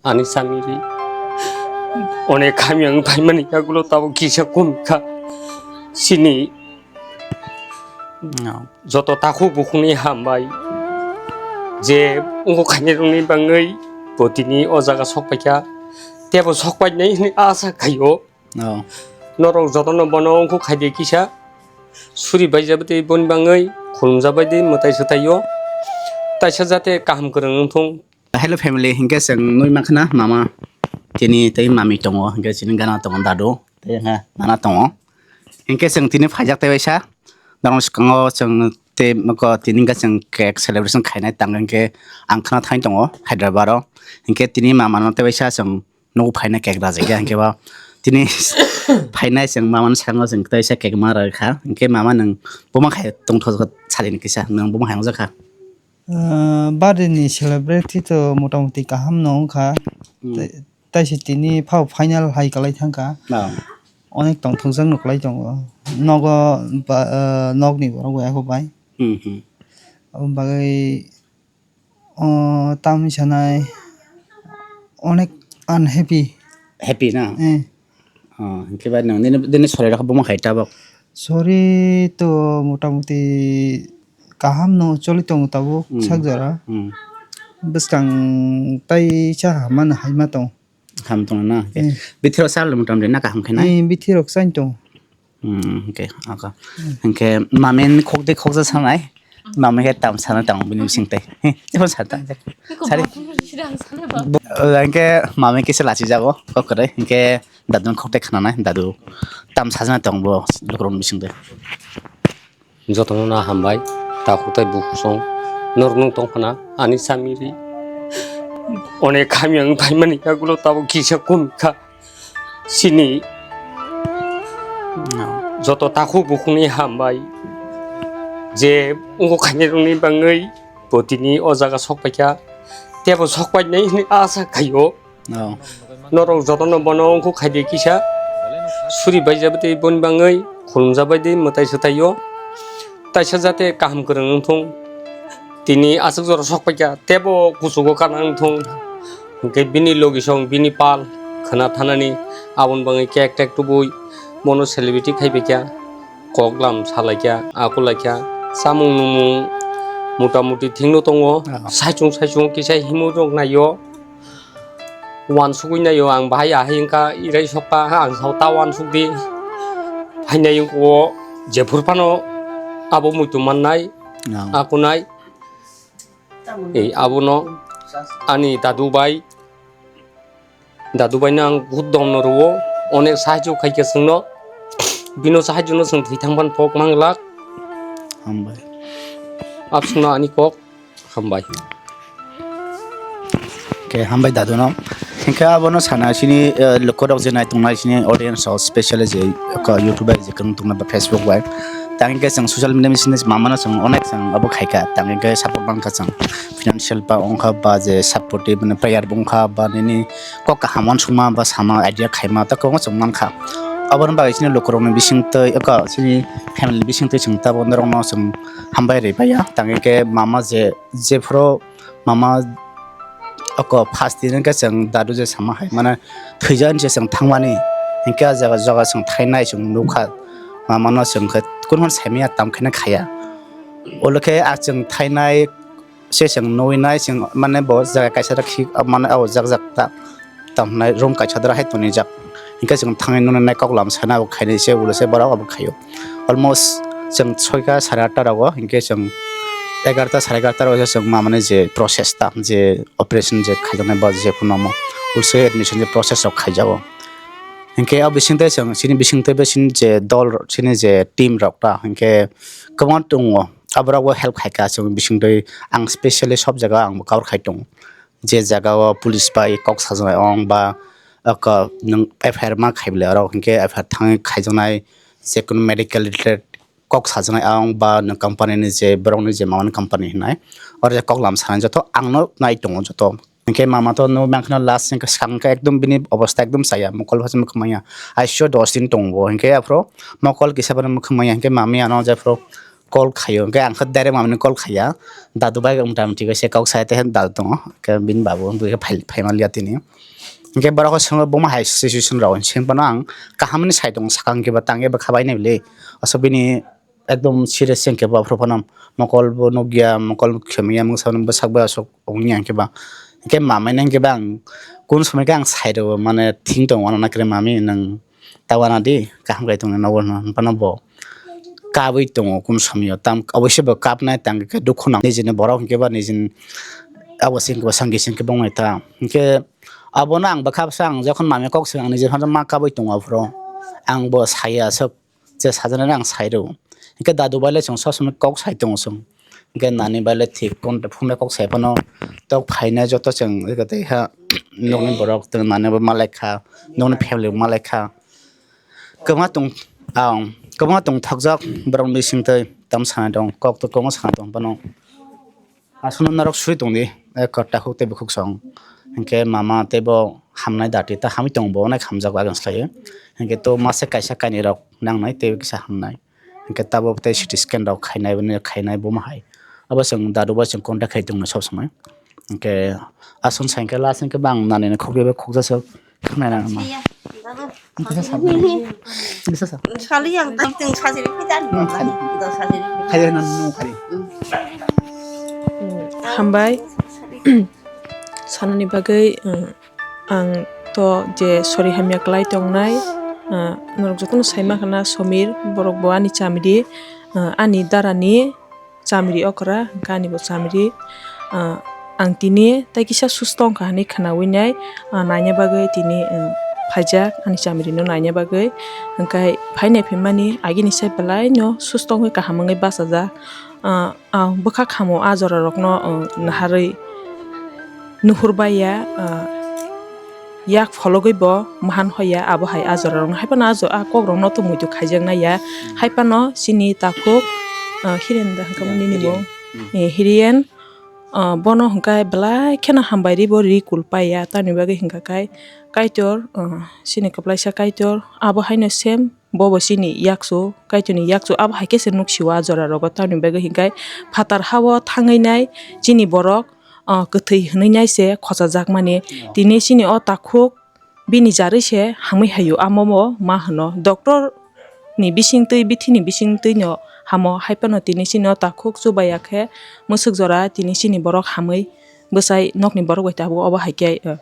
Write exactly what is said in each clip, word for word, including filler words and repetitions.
Ani samiri. Onek hamya wng phaimani yagulo tabuk kisa kom kha. Chini No. Joto takhuk bukhukni hambai. Je wngkha khainai rokni bangwi bo tini o jaga sok paikha. Tebo sok painai hwnwi asa khaio. No. Norok jotono bono wngkha khaidi kisa. Suri baijabadi boni bangwi khulumjabadi mwtai swtaio. Taisa jate kaham kwrwng wngthung. Hello family, hinkhe chwng nui mankha na mama, tini tei mami tongo, hinkhe chini gana tongo dadu, tei ha nana tongo. Hinkhe chwng tini phaijak tei waisa, norokni swkango chwng tei moko tini hinkhe chwng cake celebration khainai tang hinkhe ang khna thani tongo Hyderabad o. Hinkhe tini mama no tei waisa chwng nugo phaina cake rajak ya hinkhe ba tini phainai chwng mama ni swkango chwng tei waisa cake ma rwkha, hinkhe mama nwng buma khai tongthok salini kisa nwng buma khai wngjak kha. Ah, birthday ni celebrate to motamuti kaham no wngkha. Hmm. Tai-, taise tini phao final hai kwlai thangkha. Ah. Onek tongthokjak no kwlai tongo. Nogo ba, ah, nokni borok bai ako bai. Hmm, hmm. Aboni bagwi, oh, tamni sanai onek unhappy. Happy na? Eh. Oh, hinkhe bai nwng nini, nini sorirok buma khai tabok? Sori to motamuti kaham no choli tongo tabuk. Hmm. Sak jora. Hmm. Bwskang tai cha hamano hai ma tong. Ham tong na? Hmm. Bithiro sal motamuti na kaham khai na? Eh, bithirok chain tong. Hmm, okay, okay. Hmm. Hinkhe mamin khok de khokja sanai. Mami khe tam sana tong bini bising tei. Iphon sa ta. Sari. Bo-, hinkhe mami kisa lachi jago, kok kwrwi. Hinkhe dadun khok tei khna nai, dadu tam sajana tong bo lukurok bising tei. Jotono na hambai, takhuk tei bukhuk song. Norok nung tong phana, ani samiri. Onek hamya wng phaimani yagulo tabuk kisa kom kha. Chini joto takhuk bukhukni hambai je wngkha khainai rokni bangwi bo tini o jaga sok paikha, tebo sok painai hwnwi asa khaio. No. Norok jotono bono wngkha khaidi kisa suri baijabadi boni bangwi khulumjabadi mwtai swtaio taisa jate kaham kwrwng wngthung. Tini aswk jora sok paikha, tebo kuchugo kana wngthung. Hinkhe bini logisong, bini pal khwna thanani, aboni bagwi cake tek tubui bono celebrity khai paikha. Kok lam salaikha, akulaikha. Chamung numung mota moti thikno tongo. Ah. Saichung saichung kisa himui rok naio. Uansugui naio ang bahai ahai wngkha, irai sokha ang sao ta uansukdi. Phainai wngkha o jephuru phano abo muitu mannai, no, akunai. Ei, abono ani dadu bai, dadu baino ang buhut domno rwo, onek sahajyo khaikha chwngno. Bino sahajyono chwng thwi thangphano pok manglak. Hambai. Abswkno ani kok. Hambai. Khe hambai daduno. Hinkhe abono sana chini, eh, lukurok je naitongnai chini audience o specially je, ko YouTube bai je kwrwng tongma ba Facebook bai. Tang hinkhe chwng social media bisingtwi mamano chwng onek chwng abo khaikha. Tang hinkhe support mankha chwng. Financial ba wngkha ba je supportive mane prayer bo wngkha ba nini kok kaham uansukma ba sama idea khaima ta kwbangma chwng mankha. Aboni bagwi chini lukurokni bisingtwi eko chini family bisingtwi chwng tabuk norokno chwng hambai rwi paiya. Tang hinkhe mama je, jephuru mama oko first din hinkhe chwng dadu je sama hai mane thwijak hinse chwng thangmani hinkhe ah jaga jaga chwng thainai chwng nukha mamano chwng khe kunphano saimanya tamkhe khaya. Ulo khe ah chwng thainai se chwng nui nai chwng mane bo jaga kaisa da khi mane o jak jak ta tam hwnai room kaisa da hai tonijak. Hinkhe chwng thangwi nunui nai kok lam sana bo khainai se ulo se borok abo khaio. Almost chwng soika sare atta rogo hinkhe chwng egarta sare egarta rogo se chwng mamani je process ta je operation je khaijaknai ba je phano omo ulse admission je process rok khaijago. Hinkhe o bisingtwi chwng chini bisingtwi bising je dol chini je team rok ta hinkhe kwbangma tongo. Aborok bo help khaikha chwng bisingtwi ang specially sob jaga ang bo cover khai tongo. Je jaga o police bai kok sajaknai ong ba oko nwng F I R ma khai bwlai oro hinkhe F I R thangwi khaijaknai je kunu medical related kok sajaknai ong ba nwng company ni je borok ni je mama ni company hinai oro je kok lam sanai joto ang no nai tongo joto. Hinkhe mama to no mangkhano last hinkhe swkang khe ekdom bini obostha ekdom chaya mokol phai se mwkhang manya I C U dos din tongo bo hinkhe aphuru mokol kisa phano mwkhang manya hinkhe mami ano je aphuru call khaio, hwnkhe ang khe direct mamani call khaiya. Dadu bai mota moti khe se kok sai te dadu tongo, hwnkhe bini babu wngwi khe phai, phai manliya tini. Hwnkhe borok khe swngo buma hai situation rok, hwnkhe bono ang kaham ni sai tongo, sakang khe ba tang eba khabai nai bwle. Aswk bini ekdom serious se hwnkhe bo aphuru phano mokol bo nukya, mokol khemya, mungsa bwsak bai aswk ongya hwnkhe ba. Hwnkhe mamai no hwnkhe ba ang kun somoi khe ang sai rwo, mane thing tongo, ano nakhe mami nwng ta wana di, kaham khai tongni nogo hwnwi phano bo kabui tongo kun somoi o. Tam oboise bo kapnai, tang khe dukhu nang nijini borok hwnkhe ba nijini abo se hwnkhe ba sangwi se hwnkhe bongni ta. Hwnkhe abono ang bwkha bwsa ang jokhon mami kok se ang nijini phano ma kabui tongo aphuru. Ang bo saya aswk je sajani ang sai rw. Hwnkhe dadu bai le chwng sob somoi kok sai tongo chwng. Hwnkhe nani bai le thik kon phunuknai kok sai phano tok phainai joto chwng eko tei ha nokni borok tei nani bo ma lai kha, nokni family bo ma lai kha. Kwbangma tong, ang kwbangma tong thokjak borok ni bising twi tam sana tong kok to kwbangma sana tong phano. Aswkno norok sui tongdi, eko takhuk tei bukhuk song. Hinkhe mama tei bo hamnai dati ta hamwi tongo, bo onek hamjago ageng slaiwi. Hinkhe to masa kaisa kainwi rok nangnai tei kisa hamnai. Hinkhe tabuk tei C T scan rok khainai, bini khainai buma hai. Abo chwng dadu bai chwng contact khai tongo sob somoi. Hinkhe aswk sai hinkhe last hinkhe bang nani ni khukui bai khukjaswk. Khwnai na ma. Iya, babu. Bisa sa. Bisa sa. Sali yang penting sajili kita. Hmm, sali. Do sajili. Khayo na nu khayo. Hmm. Hambai. Sanani bagwi, um, ang to je sori hamya klai tongnai, uh, norok jotono saima khana Somir, borok bo ani chamidi, uh, ani darani chamri okra, hwnkhe ani bo chamri. Ah, ang tini tai kisa susto wngkha hinwi khwnawi nai, ah, naina bagwi tini, ah, phaijak ani chamri no naina bagwi. Hwnkhe phainai phaimani agini sai belai no susto wngwi kaham wngwi bachajak. Ah, ah, bwkha khamo ah jora rok no, ah, naharwi nuhur baiya, ah, yak phologwi bo mahan hoya, abo hai ah jora rok no. Hai phano ah jo-, ah kok rok no to muitu khaijak nai ya. Hmm. Hai phano chini takhuk, ah, Hiren da hwnkhe. Ya, nini Hiren. Mung. Hmm. Eh, Hiren, ah, bono hwnkhe belai kheno hambai ri bo ri kul pai ya, tamni bagwi hwnkha khai Kaitor, ah, chini kwplaisa Kaitor, abo haino same, bo bo chini yakchu, Kaitorni yakchu, abo hai khe se nuk sio ah jora rogo, tamni bagwi hwnkhe phatar hao thangwi nai chini borok, ah, kwthwi hwnwi nai se khochajak mani. Oh. Tini chini o takhuk bini jarwi se hamwi haio, amo bo ma hwno. Doctor ni bising twi, bithi ni bising twi no hamo, hai phano tini chini o takhuk chuba ya khe mwswk jora tini chini borok hamwi bwsai nokni borok bai tabuk, obo hai khe, ah,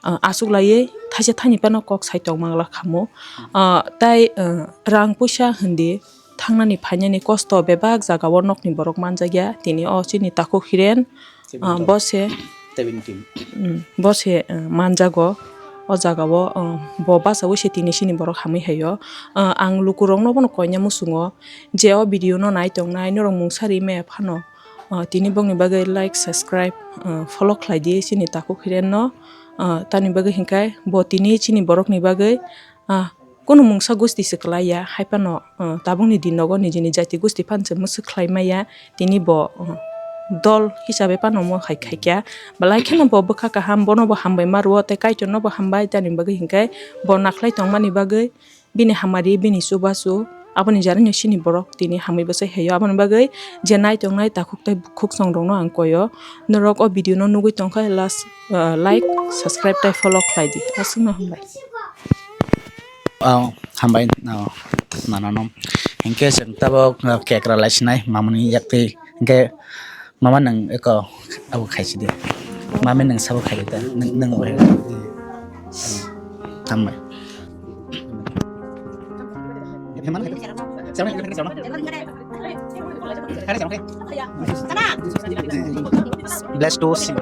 ah, aswk laiwi thaisa thani phano kok sai tong mangla khamo. Ah, tai, ah, rang puisa hwndi thangnani phainani kosto bebak jagao nokni borok manjakya. Tini o chini takhuk Hiren, ah, bo se, mm, bo se, ah, manjago. O jagao, ah, bo bachaui se tini chini borok hamwi haio. Ah, ang lukurokno bono koina muchungo je o video no nai tongnai norok mungsa ri maya phano, ah, tini bokni bagwi like, subscribe, ah, follow khlai di chini takhuk Hiren no. Ah, tamni bagwi hinkhe bo tini chini borokni bagwi, ah, kunu mungsa gusti se kwlai ya, hai phano, ah, tabukni din nogo nijini jati gusti phano se mwswk khlai maya, tini bo, ah, dol hisabe phano omo hai khai kha. Belai kheno bo bwkha kaham, bono bo hambai ma rwo tei Kaitor no bo hambai, tamni bagwi hinkhe bo nakhlai tongmani bagwi bini hamari, bini chubachu, aboni jarino chini borok tini hamwi bwsai haio. Aboni bagwi je nai tongnai takhuk tei bukhuk chongrokno ang koio. Norok o video no nugwi tongkha last, ah, like, subscribe tei follow khlai di. Aswkno hambai. Oh, hambai, oh, nanano. Hinkhe chwng tabuk, oh, cake rwlai sinai, mamani yaktwi. Hinkhe mama nwng eko abo khaisi di. Mami nwng sabo khai di ta. Nwng, nwng bo hai. Hambai. Bless to sing.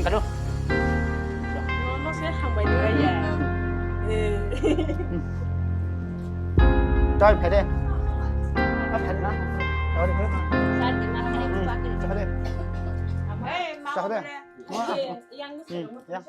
Kado. Nono se hambai de ya. Choi, phaide. A, phaide na. Choi, phaide. Choi, phaide. Choi, phaide. Yang.